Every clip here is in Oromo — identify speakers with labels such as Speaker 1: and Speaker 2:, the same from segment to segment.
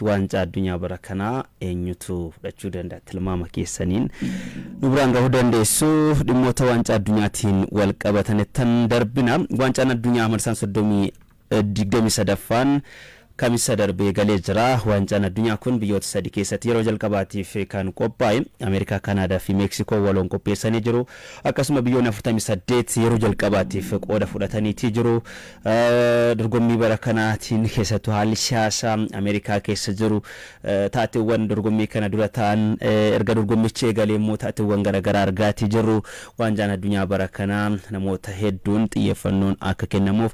Speaker 1: galaatti waancaa addunyaa bara kanaa eenyutu fudhachuu danda'a? Tilmaama keessaniin nu biraan gahuu dandeessu. Dhimmoota waancaa addunyaatiin wal qabatanittan darbina. Waancaan addunyaa marsaan 23ffaan Kamisa darbe galee jira. Waancaan addunyaa kun biyyoota sadi keessatti yeroo jalqabaatiif kan qophaa'e. Ameerikaa, Kanaadaa fi Meeksikoo waloon qopheessanii jiru. Akkasuma biyyoonni 48 yeroo jalqabaatiif qooda fudhataniitii jiru. Dorgommii bara kanaatiin keessattuu haalli siyaasaa Ameerikaa keessa jiru, taateewwan dorgommii kana dura ta'an, erga dorgommichi eegalee immoo taateewwan garaagaraa argaatii jirru. Waancaan addunyaa bara kanaa namoota hedduun xiyyeeffannoon akka kennamuuf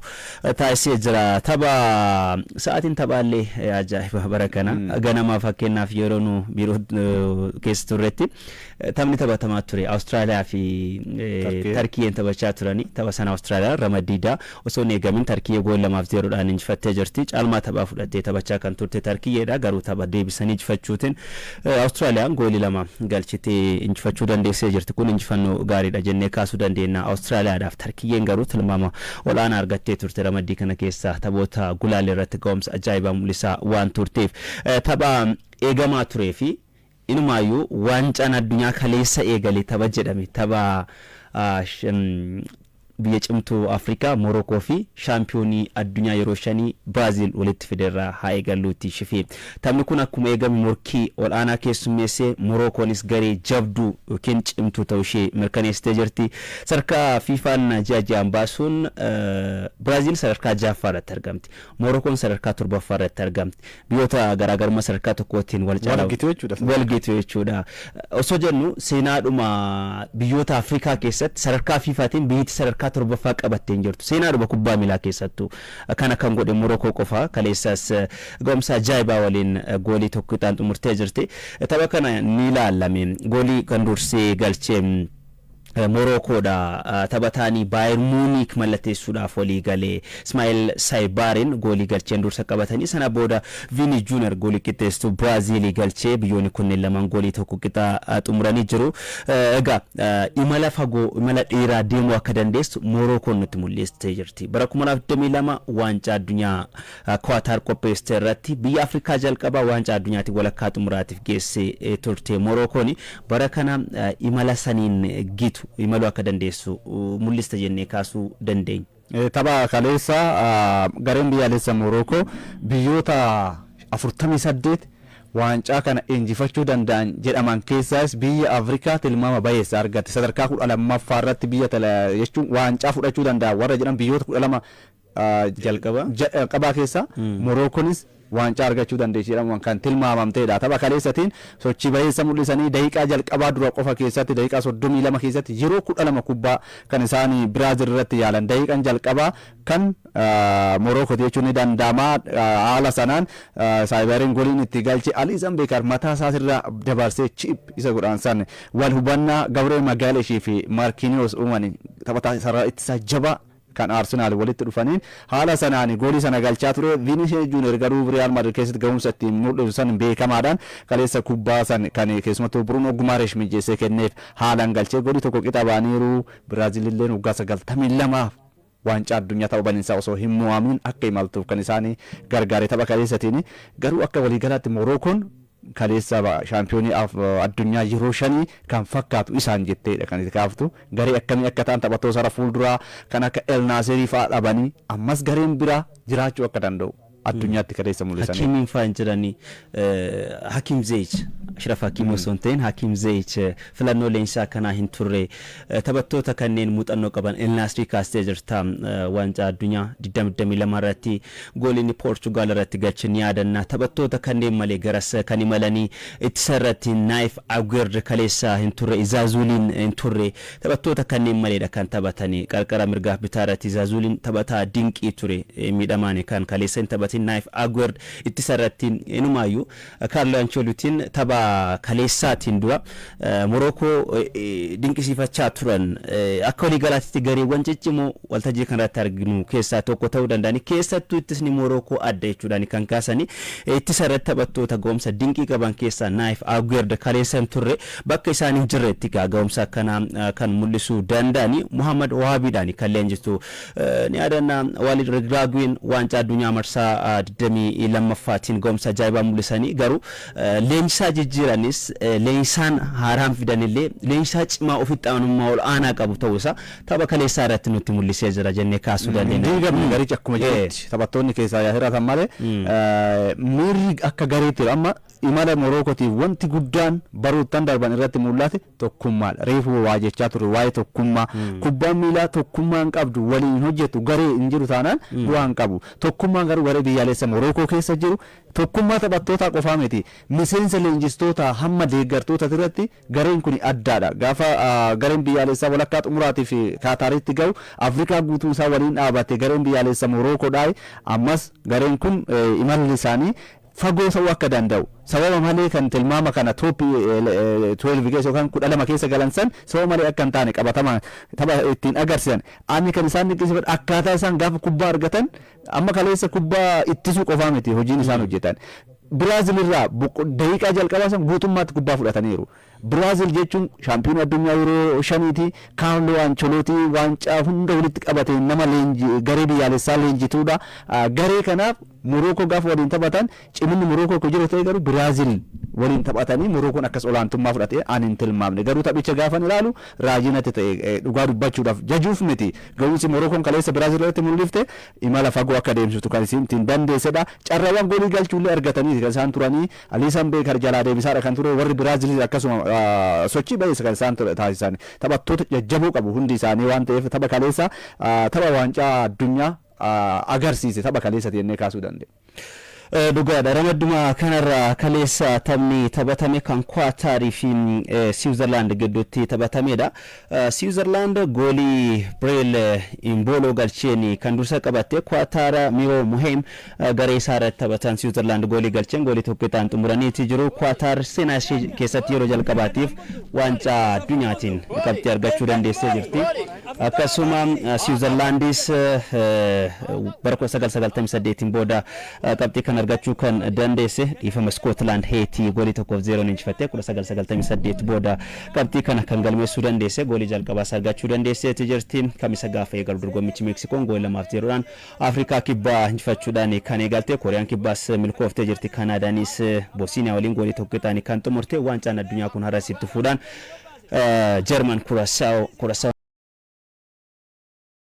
Speaker 1: taasisee jira. Tapha sa'aatiin taphaallee ajaa'iba bara kana. Ganamaa fakkeenyaaf yeroo nu biiroo keessa turretti taphni taphatamaa ture. Awustiraaliyaa fi Tarkiyyeen taphachaa turani. Tapha sana Awustiraaliyaan ramaddiidaa osoo hin eegamin Tarkiyyee goolii 2 fi 0dhaan injifattee jirti. Caalmaa taphaa fudhattee taphachaa kan turte Tarkiyyeedha. Garuu tapha deebisanii injifachuutiin Awustiraaliyaan goolii 2 galchitee injifachuu dandeessee jirti. Kun injifannoo gaariidha jennee kaasuu dandeenya Awustiraaliyaadhaaf. Tarkiyyeen garuu tilmaama ol'aanaa argattee turte ramaddii kana keessa taphoota gulaallee irratti ga'umsa ajaa'ibaa mul'isaa waan turteef. Tapha eegamaa turee fi inumaayyuu waancaan addunyaa kaleessa eegale tapha jedhame, tapha biyya cimtuu Afrikaa Morookoo fi shaampiyoonii addunyaa yeroo shanii Biraazil walitti fiderraa haa eegalluuti, Shifii. Taphni kun akkuma eegame morkii ol'aanaa keessummeessee, Morookoonis garee jabduu yookiin cimtuu ta'uu ishee mirkaneessitee jirti. Sadarkaa FIFAn ji'a ji'aan baasuun Biraazil sadarkaa ja'affaa irratti argamti. Morookoon sadarkaa torbaffaa irratti argamti. Biyyoota garaagarummaa sadarkaa tokkootiin wal caalaa
Speaker 2: Walgitu jechuudha.
Speaker 1: Walgitu jechuudha. Osoo jennu seenaadhuma biyyoota Afrikaa keessatti sadarkaa FIFAtiin biyyatti sadarkaa torbaffaa qabattee hin jirtu. Seenaadhuma kubbaa miilaa keessattuu. Kana kan godhe Morokoo qofa. Kaleessas ga'umsa ajaa'ibaa waliin goolii tokko qixaan xumurtee jirti. Tapha kana ni ilaalame. Goolii kan dursee galchee Morookoodha. Taphataanii Baayer Muuniik mallatteessuudhaaf walii galee Ismaa'eel Saayibaariin goolii galcheen dursa qabatanii, sana booda Viinii Juunar goolii qixxeessituu Biraaziilii galchee biyyoonni kunneen lamaan goolii tokko qixa xumuranii jiru. Egaa imala fagoo, imala dheeraa deemuu akka dandeessu Morookoon nutti mul'istee jirti. Bara 2022 waancaa addunyaa Kuwaataar qopheessite irratti biyya Afrikaa jalqabaa waancaa addunyaatiin walakkaa xumuraatiif geesse turte Morookoon. Bara kana imala saniin gitu imaluu akka dandeessu mul'iste jennee kaasuu dandeenya.
Speaker 2: Tapha kaleessa gareen biyyaalessa Morookoo biyyoota 48 waancaa kana injifachuu danda'an jedhaman keessaas biyya Afrikaa tilmaama bayeessa argatte. Sadarkaa 12ffaa irratti biyya jechuun waancaa fudhachuu danda'an warra jedhan biyyoota 12
Speaker 1: jalqaba
Speaker 2: jalqabaa keessa Morookonis waancaa argachuu dandeessi jedhamuun kan tilmaamamteedha. Tapha kaleessatiin sochii bayeessa mul'isanii daqiiqaa jalqabaa dura qofa keessatti, daqiiqaa 32 keessatti yeroo 12 kubbaa kan isaan Biraazil irratti yaalan, daqiiqaan jalqabaa kan Morookooti jechuun ni danda'ama. Haala sanaan Saayibariin goliin itti galche, Aliisan Beekar mataa isaatirraa dabarsee chip isa godhan san, wal hubannaa Gabreel Magaaleshii fi Maarkiiniyoos uumanii, taphataa sarara ittisaa jabaa kan Arsenaal walitti dhufaniin haala sanaan goolii sana galchaa ture. Vinicius Junior garuu Real Madrid keessatti gahumsa ittiin mul'isu san beekamaadhaan kaleessa kubbaa san kan keessumattuu Bruno Guimaraes mijeessee kenneef haalaan galchee goolii tokko qixa ba'aniiru. Biraazil illee waggaa 92 waancaa addunyaa tapha baninsaa osoo hin mo'amin akka imaltuuf kan isaan gargaare tapha kaleessatiin. Garuu akka waliigalaatti Morookoon kaleessa shaampiyoonii addunyaa yeroo shanii kan fakkaatu isaan jetteedha kan itti kaaftu. Garee akkamii akka ta'an, taphattoota sarara fuulduraa kan akka El Naaserii fa'aa dhabanii ammas gareen biraa jiraachuu akka danda'u addunyaatti kaleessa mul'isanii.
Speaker 1: Hakiimiin fa'aa hin jiranii. Hakiim Zeech, Ashraf Hakiim osoo hin ta'in Hakiim Zeech filannoo leenjisaa kanaa hin turre. Taphattoota kanneen muuxannoo qaban, El Naasrii kaastee jirta, waancaa addunyaa 2022 irratti gooliin Poorchugaal irratti galche ni yaadanna. Taphattoota kanneen malee garas kan imalanii, ittisa irratti Naayif Aguerd kaleessa hin turre, Izaazuuliin hin turre. Taphattoota kanneen maleedha kan taphatanii. Qarqara mirgaaf bitaa irratti Izaazuuliin taphataa dinqii ture, miidhamaan kan kaleessa hin taphatin Naayif Aguerd ittisa irratti. Inumaayyuu Kaarloo Anchelotiin tapha kaleessaatiin dura Morookoo dinqisiifachaa turan. Akka waliigalaatti gareewwan ciccimoo waltajjii kanarratti arginu keessaa tokko ta'uu danda'ani. Keessattuu ittisni Morookoo adda jechuudhaan kan kaasani. Ittisa irratti taphattoota ga'umsa dinqii qaban keessaa Naayif Aguerd kaleessa hin turre. Bakka isaan hin jirretti ga'umsa akkanaa kan mul'isuu danda'ani. Muhammad Wahaabiidhaan kan leenjistu ni yaadanna. Walid Regraaguin waancaa addunyaa marsaa 22ffaatiin ga'umsa ajaa'ibaa mul'isanii, garuu leenjisaa jijjiiranis, leenjisaan haaraan fidanillee leenjisaa cimaa ofitti amanamummaa ol aanaa qabu ta'uu isaa tapha kaleessaa irratti nutti mul'isee jira jennee kaasuu dandeenya.
Speaker 2: Diigamni garichi akkuma jirutti taphattoonni keessaa yaa hir'atan malee, miirri akka gareetti amma imala Morokootiif wanti guddaan baroottan darban irratti mul'ate tokkummaadha. Reefu waa jechaa ture waa'ee tokkummaa. Kubbaan miilaa tokkummaa hin qabdu, waliin hin hojjettu, garee hin jiru taanaan bu'aa hin qabu. Tokkummaan garuu garee biyyaalessa Morookoo keessa jiru tokkummaa taphattootaa qofaa miti. Miseensa leenjistootaa hamma deeggartoota irratti gareen kun addaadha. Gaafa gareen biyyaalessaa walakkaa xumuraatii fi Kaataaritti gahu Afrikaa guutuu isaa waliin dhaabate gareen biyyaalessa Morookoodhaa. Ammas gareen kun imalli isaanii fagoo ta'uu akka danda'u, sababa malee kan tilmaama kana top 12 keessa yookaan 12 keessa galan san sababa malee akka hin taane qabatamaa tapha ittiin agarsiisan. Ani kan isaan dinqisiifadhu akkaataa isaan gaafa kubbaa argatan, amma kaleessa kubbaa ittisuu qofaa miti hojiin isaan hojjetan. Biraazil irraa daqiiqaa jalqabaa san guutummaatti kubbaa fudhataniiru. Biraazil jechuun shaampiyoonii addunyaa yeroo shaniiti. Kaarloo Ancelootii waancaa hunda walitti qabate, nama leenji garee biyyaalessaa leenjituudha. Garee kanaaf Morookoo gaafa waliin taphatan ciminni Morookoo akka jiru ta'e, garuu Biraazil waliin taphatanii Morookoon akkas olaantummaa fudhate ani hin tilmaamne. Garuu taphicha gaafan ilaalu raajii natti ta'e, dhugaa dubbachuudhaaf jajuuf miti. Ga'umsi Morookoon kaleessa Biraazil irratti mul'ifte imala fagoo akka deemsiftu kan isiin ittiin dandeessedha. Carraawwan goolii galchuullee argatanii kan isaan turanii, Aliisan Beekar jalaa deebisaadha kan ture. Warri Biraazilis akkasuma sochii bayeessa kan isaan taasisan. Taphattoota jajjaboo qabu hundi isaanii waan ta'eef, tapha kaleessa tapha waancaa addunyaa agarsiise tapha kaleessati jennee kaasuu dandeenya.
Speaker 1: Dhugaadha. Ramadduma kanarraa kaleessa taphni taphatame kan Kwaataarii fi Siwiizerlaand gidduutti taphatamedha. Siwiizerlaand goolii Bireel Imbooloo galcheen kan dursa qabatte. Kwaataar Miroo Muheem garee isaa irratti taphatan Siwiizerlaand goolii galcheen goolii tokko qixaan xumuraniiti jiru. Kwaataar seenaa ishee keessatti yeroo jalqabaatiif waancaa addunyaatiin qabxii argachuu dandeessee jirti. Akkasuma Siwiizerlaandis bara 1998 booda qabxii kan argachuu kan dandeesse, dhiifama, Iskootlaand Heetii goolii 1-0 injifattee 1998 booda qabxii kana kan galmeessuu dandeesse, goolii jalqabaas argachuu dandeesseeti jirti. Kamisa gaafa eegalu dorgommichi Meeksikoon goolii 2-0dhaan Afrikaa Kibbaa injifachuudhaan kan eegalte. Kooriyaan Kibbaas milkooftee jirti. Kanaadaanis Boosiniyaa waliin goolii 1 qixaan kan xumurte. Waancaan addunyaa kun har'as itti fuudhaan Jarman Kurasaaw